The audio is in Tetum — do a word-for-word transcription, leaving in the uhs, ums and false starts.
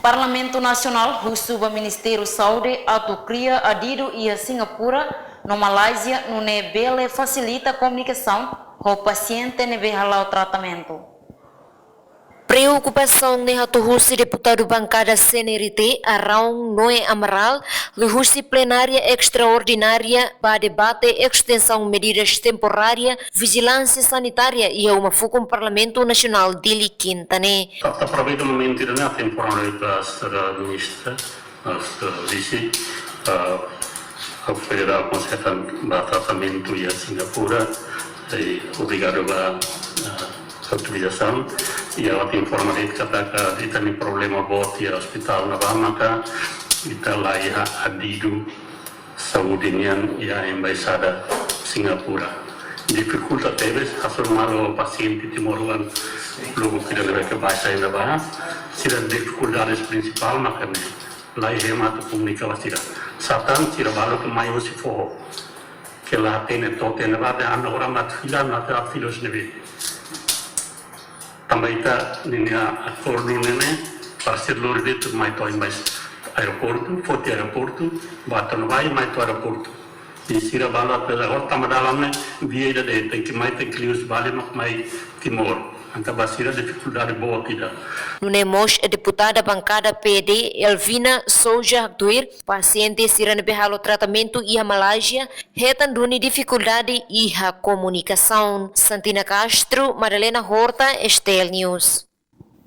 Parlamentu Nasionál husu ba Ministériu Saúde atu kria adidu iha Singapura no Malázia nune'e bele fasilita komunikasaun ho pasiente ne'ebé hala'o tratamentu. Preokupasaun ne'e hato'o husi deputadu bankada C N R T, Araun Noé Amaral, liuhusi plenária estraordinária ba debate estensaun medidas temporária vijilánsia sanitária iha uma fukun Parlamentu Nasionál Dili kinta ne'e. Ita aproveita momentu ida-ne'e temporáriu ba Señora Ministra, Señora Vise, ah, ha'u federal konsertan ba tratamentu iha Singapura, i obrigadu ba, ah, autorizasaun, i ha'u atu informa de'it katak ita-nia problema boot iha ospitál ne'ebá maka ita la iha adidu saúde nian iha Embaixada Singapura. Difikulta tebes, hasoru malu pasiente timoroan, logo ke ida-ne'ebé ke baixa iha ne'ebá, sira difikuldades prinsipál maka ne'e, la iha ema atu komunika ba sira. Satán sira balu ke mai husi foho, ke la hatene to'o iha ne'ebá, dehan agora mak fila, mak fila husi ne'ebé. Tanba ita-nia akordu ne'e, parseiru lori de'it mai to'o embaixada, aeroportu, foti aeroportu, ba to'o ne'ebá, mai to'o aeroportu. I sira balu atu agora tanba dalan ne'e, via ida de'it, tenke mai, tenke liu husi Bali mak mai Timor. Entaun ba sira difikuldade boot ida. Nune'e mós deputada bankada P D, Elvina Sousa haktuir, pasiente sira ne'ebé halo tratamentu iha Malázia hetan duni difikuldade iha komunikasaun. Santina Castro, Madalena Horta, S T L News.